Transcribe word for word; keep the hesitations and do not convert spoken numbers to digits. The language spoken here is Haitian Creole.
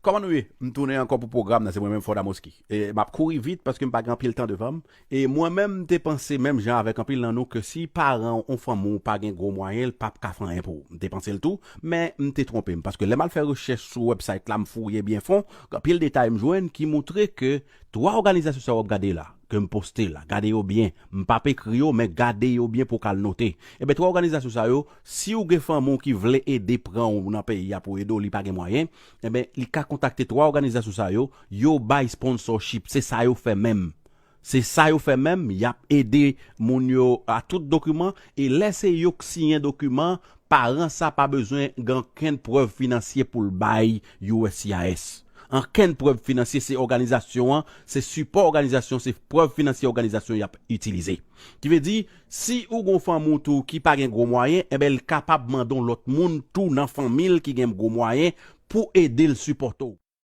Kòman nou ye? M tounen ankò pou pwogram nan, se mwen menm Fòda Moski. E m ap kouri vit paske m pa gen anpil tan devan m. E mwen menm, m te panse menm jan avèk anpil nan nou ke si paran yon fanmi w pa gen gwo mwayen, l p ap ka fè anyen pou ou. M te panse l tou, men m te twonpe m. Paske lè m al fè rechèch sou website la, m fouye byen fon, anpil detay m jwenn ki montre ke twa òganizasyon sa w ap gade la, ke m poste la, gade yo byen. M p ap ekri yo, men gade yo byen pou w ka al note. Ebyen, twa òganizasyon sa yo, si w gen fanmi w ki vle ede pran w nan peyi a pou ede w, li pa gen mwayen, ebyen, li ka kontakte twa òganizasyon sa yo, yo bay sponsorship, se sa yo fè menm. Se sa yo fè menm, y ap ede moun yo a tout dokiman, e lè se yo k siyen dokiman, paran sa pa bezwen gen ankenn prèv finansye pou l bay U S C I S. Ankenn prèv finansye, se òganizasyon an, se sipò òganizasyon, se prèv finansye òganizasyon y ap itilize. Ki vle di, si ou gon fanmi w tou ki pa gen gwo mwayen, enben, l kapab mande yon lòt moun tou nan fanmi l ki gen gwo mwayen pou ede l sipòte w.